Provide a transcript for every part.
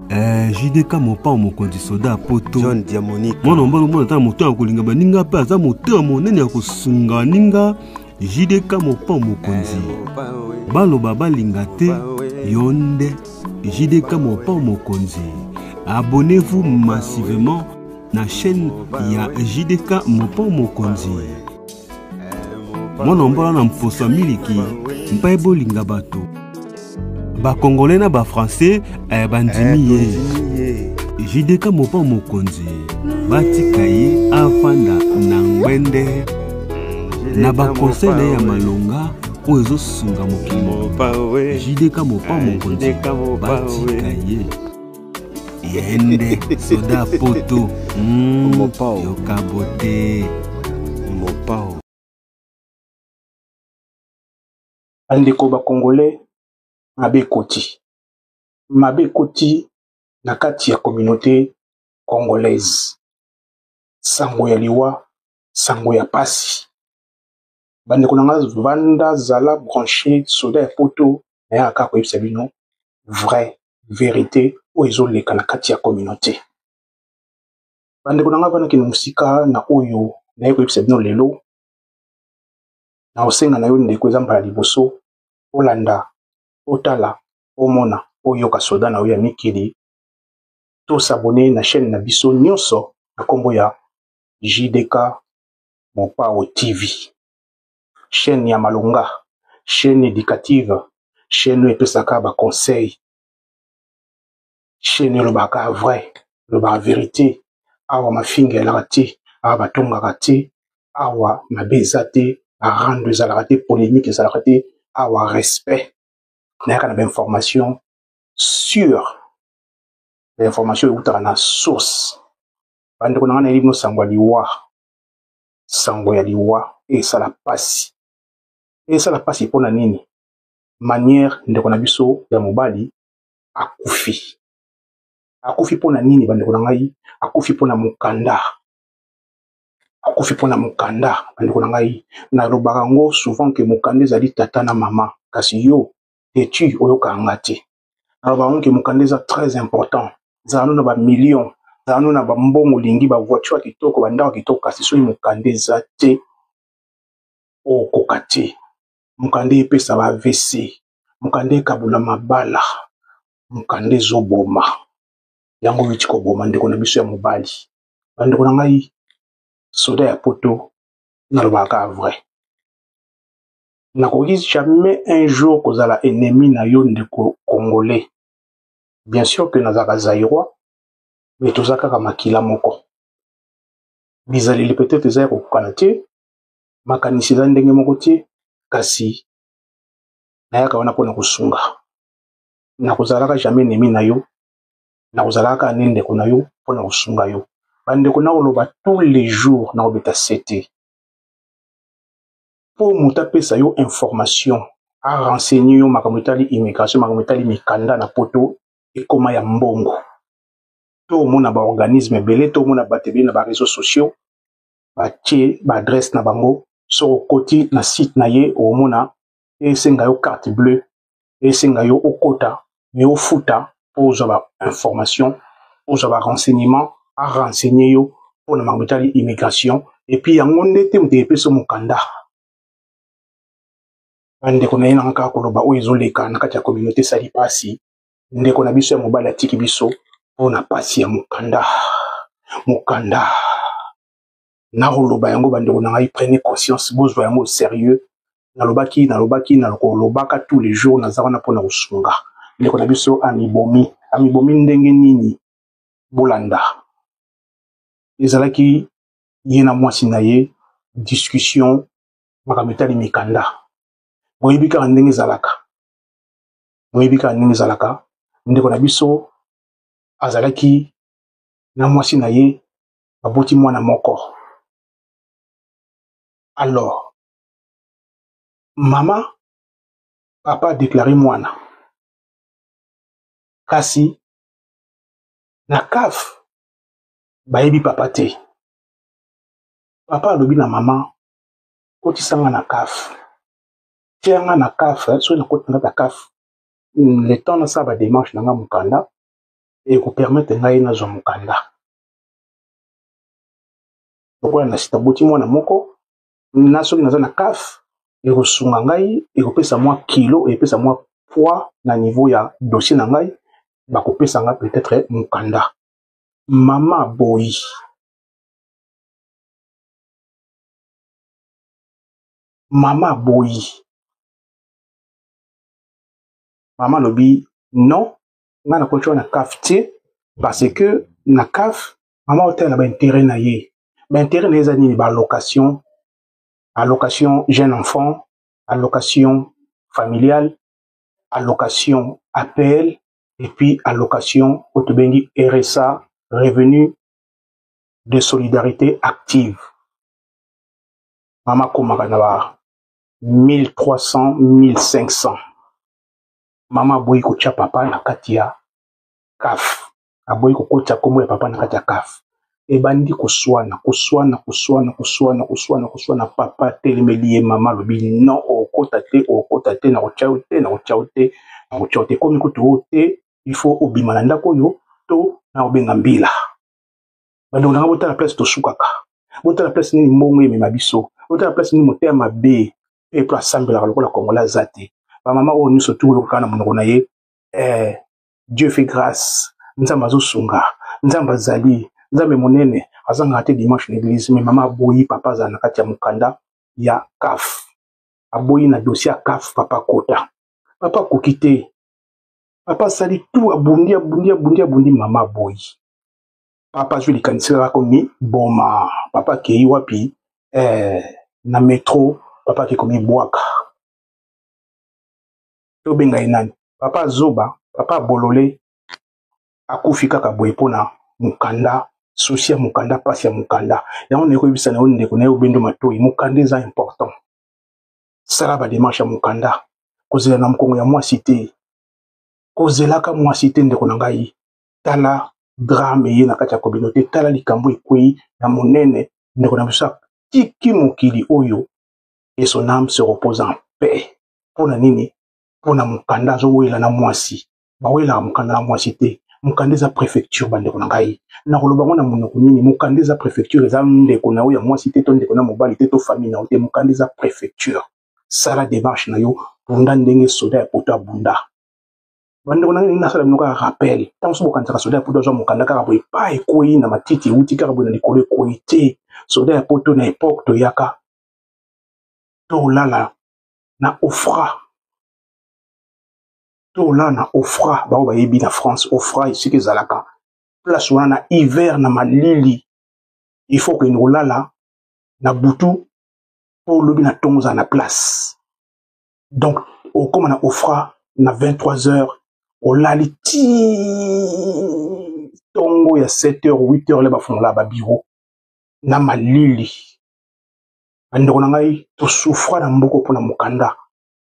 Eh, JDK Mopao mokonzi soda ya poto. John Diamonique. Mwana mobali omona ata moto ya kolinga baninga mpe aza motema monene ya kosunga baninga. JDK Mopao mokonzi. Eh, Baloba balinga te yo nde JDK Mopao mokonzi. Abonnez-vous massivement na chaîne ya JDK Mopao mokonzi. Mwana mbola na mposo ya miliki mpe bolinga bato. Bakongolais na bafrançais eh, bandimi ye. JDK Mopao mokonzi batika ye afanda na ngwende na bakonseil na ye ya malonga oyo ezosunga mokili mobimba. JDK Mopao mokonzi batika ye ye nde soda poto Mopao. Yoka bote. Mopao. Bandeko ba congolais, mabe ekoti, mabe ekoti na kati ya communauté congolaise. Sango ya liwa, sango ya pasi. Bandeko na nga, vanda, zala branché. Soda ya poto nayaka kaka koyebisa bino vrai vérité oyo ezoleka na kati ya communauté. Bandeko na nga, vandakende mosika na oyo naye koyebisa bino lelo. Na osenga na yo ndeko, eza mbala liboso olanda, otala, omona, oyoka soda na yo ya mikili, tosabone na chaîne na biso nyonso na nkombo ya JDK Mopao TV, chaîne ya malonga, chaîne éducative, chaîne oyo epesaka baconseil, chaîne oyo elobaka vrai, elobaka vérité. Awa mafinga elaka te, awa batongaka te, awa mabe eza te, barando ezalaka te, polémique ezalaka te, awa respect. Nayaka na bainformation sur bainformation eutaka na source. Bandeko na ngai, nayebi bino sango ya liwa, sango ya liwa esala pasi, esala pasi. Mpona nini? Manière ndeko na biso ya mobali akufi, akufi mpona nini? Bandeko na ngai, akufi mpona mokanda, akufi mpona mokanda. Bandeko na ngai, nalobaka yango souvent ke mokanda ezali tata na mama, kasi yo etu oyokaka nga te. Nalobaka yango ke mokanda eza très important. Zala no na bamillion, zala no na bambongo, olingi bavoiture ya kitoko, bandako ya kitoko, kasi soki mokanda eza te, okoka te. Mokanda epesa ba AVC, mokanda ekabula mabala, mokanda ezoboma. Yango euti koboma ndeko na biso ya mobali. Bandeko na ngai, soda ya poto nalobaka kaka vrai. Nakoki jamais un jour kozala ennemi na yo ndeko congolais. Bien sûr que nazalaka zaïrois, mais toza kaka makila moko. Bizaleli peut-être eza ya kokokana te, makanisi eza ndenge moko te, kasi nayaka wana mpona kosunga. Nakozalaka jamais ennemi na yo, nakozalaka kaka nde ndeko na yo mpona kosunga yo. Bandeko, nakoloba tous les jours, nakobeta sete mpo moto apesa yo information, arenseigner yo makambo etali immigration, makambo etali mikanda na poto ekoma ya mbongo. To omona baorganisme ebele, to omona bato ebele na baréseaux sociaux batie baadresse na bango. Soki okoti na site na ye, omona esenga yo carte bleue, esenga yo okota me ofuta mpo ozwa bainformation, ozwa barenseignement, arenseigner yo mpona makambo etali immigration. Et puis yango nde te moto epesi mokanda. Bandeko na ye nanga kaka koloba oyo ezoleka na kati ya communauté esali mpasi. Ndeko na biso ya mobali atiki biso mpona mpasi ya mokanda, mokanda. Nakoloba yango, bandeko na ngai, prenez conscience, bozwa yango sérieux. Nalobaki, nalobaki, nakolobaka tous les jours, naza wana mpona kosunga. Ndeko na biso amibomi, amibomi ndenge nini? Bolanda. Ezalaki ye na mwasi na ye, discussion makambo etali mikanda. Boyebi kaka ndenge ezalaka, boyebi kaka ndenge ezalaka. Ndeko na biso azalaki na mwasi na ye, baboti mwana moko. Alors mama, papa déclaré mwana, kasi na CAF bayebi papa te. Papa alobi na mama: "Kotisanga na CAF, tianga na CAF. Soki nakoti na kati ya CAF, le temps nasala badémarche na nga mokanda." Ekopermettre ngai nazwa mokanda. Lokola nasi naboti mwana moko, na soki naza na CAF, ekosunga ngai, ekopesa mwa kilo, ekopesa mwa poids na niveau ya dossier na ngai, bakopesa ngai peut-être mokanda. Mama aboyi. Mama aboyi. Mama alobi non, ngai nakoti wana na CAF te, parce que na CAF mama otala na ba intérêt na ye. Ba intérêt na ye eza nini? Ba allocation, allocation jeune enfant, allocation familiale, allocation APL, et puis allocation oyo tobengi RSA, revenu de solidarité active. Mama akomaka na ba 1300, 1500. Mama aboyi kotia papa na kati ya CAF, aboyi kokotisa kombo ya papa na kati ya CAF. Ebandi koswana, koswana, koswana, koswana, koswana, koswana. Papa atelemeli ye, mama alobi non, okota te, okota te, nakotia yo te, nakotia yo te, nakotia yo te. Ekomi kutu oyo te, il faut obima na ndako oyo to na obenga mbila. Bandeko na nga, botala place tosukaka, botala place nini mbongo emema biso, botala place nini motema mabe. Mpe asambelaka lokola Congolais aza te. Bamama oyo nyonso tu oyokaka na monoko na ye, Dieu fait grâce, Nzambe azosunga, Nzambe azali, Nzambe monene, azangaka te dimanche na église. Mais mama aboyi papa azala na kati ya mokanda ya CAF, aboyi na dossier ya CAF papa kota. Papa akoki te, papa asali tout, abundi, abundi, abundi, abundi, mama aboyi. Papa azwi likanisi kaka komiboma. Papa akei wapi? Na metro. Papa akei komibwaka. Tobenga ye nani? Papa azoba, papa abolole, akufi kaka boye mpona mokanda, souci ya mokanda, pasi ya mokanda. Yango naye koyebisa na yo ndeko na ye obendo matoi, mokanda eza important. Sala ba démarche ya mokanda, kozela na mokongo ya mwasi te, kozelaka mwasi te ndeko na ngai. Tala drame ye na kati ya communauté, tala likambo ekwei na monene, ndeko na biso atiki mokili oyo, et son âme se repose en paix. Mpona nini? Mpona mokanda azowela na mwasi. Bawelaka mokanda na mwasi te. Mokanda eza préfecture, bandeko na ngai. Nakoloba ngo na monoko nini? Mokanda eza préfecture, eza ndeko na yo ya mwasi te, to ndeko na mobali te, to famille na yo te. Mokanda eza préfecture. Sala démarche na yo, bunda ndenge soda ya poto abunda. Bandeko na ngai, nasala bino kaka rappel. Ntango soki bokanisaka soda ya poto azwa mokanda kaka boye pa ekwei na matiti, euti kaka boye na likolo ekwei te. Soda ya poto na époque toyaka tolala na Ofra, tolala na Ofra. Bao bayebi na France, Ofra esika ezalaka place wana na hiver na malili, il faut kokende kolala na butu mpo olobi na ntongo ozala na place. Donc okóma na Ofra na 23 heures, olali ti ntongo ya 7 heures, 8 heures le bafungola babiro na malili. Bandeko na ngai, tosufra na mboka mpona mokanda.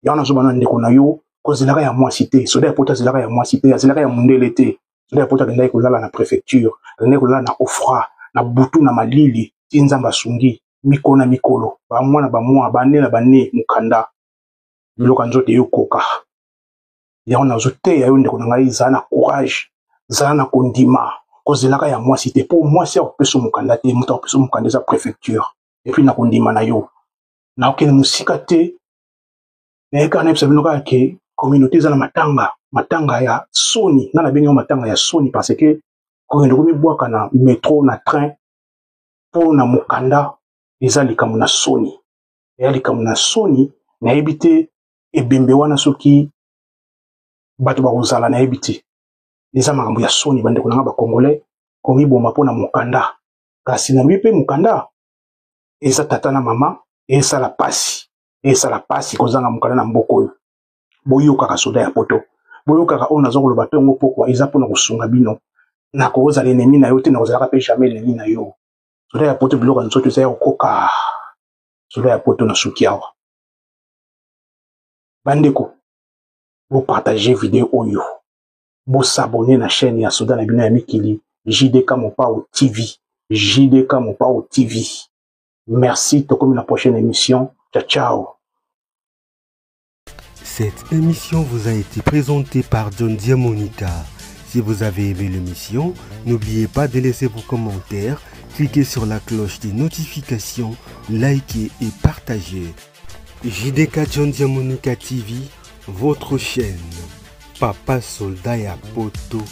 Yango nazoba na ndeko na yo, kozelaka ya mwasi te. Soda ya poto azelaka ya mwasi te, azelaka ya mondele te. Soda ya poto akendaki kolala na préfecture, akendaki kolala na Ofra na butu na malili ti Nzambe asungi. Mikolo na mikolo, bamwa na bamwa, bane na bane, mokanda biloko ya nzoto eyokoka. Yango nazoteya yo ndeko na ngai, zala na courage, zala na kondima, kozelaka ya mwasi te, mpo mwasi akopesa mokanda te. Moto akopesa mokanda eza préfecture. Et puis na kondima na yo, nakokende mosika te, naye kaka nayebisa bino kaka ke communauté eza na matanga, matanga ya soni. Nga nabengi yango matanga ya soni parce que kokende komibwaka na metro, na train mpo na mokanda eza likambo na soni, eya likambo na soni. Nayebi te ebembe wana soki bato bakozala, nayebi te. Eza makambo ya soni, bandeko na nga bacongolais, komiboma mpo na mokanda. Kasi nalobi mpe mokanda eza tata na mama, esala pasi, esala pasi kozanga mokanda na mboka oyo. Boyokaka soda ya poto, boyokaka oyo naza koloba ntongo pokwa, eza mpona kosunga bino. Nakozala ennemi na yo te, nakozalaka mpe jamais ennemi na yo. Soda ya poto, biloko ya nzoto eza ya kokoka. Soda ya poto, na suki awa. Bandeko, bopartage video oyo, bosabone na chaîne ya soda na bino ya mikili, JDK Mopao TV, JDK Mopao TV. Merci, tokomi na prochaine émission. Ciao ciao. Cette émission vous a été présentée par John Diamonica. Si vous avez aimé l'émission, n'oubliez pas de laisser vos commentaires, cliquez sur la cloche des notifications, likez et partagez. JDK John Diamonica TV, votre chaîne. Papa Soldat ya Poto.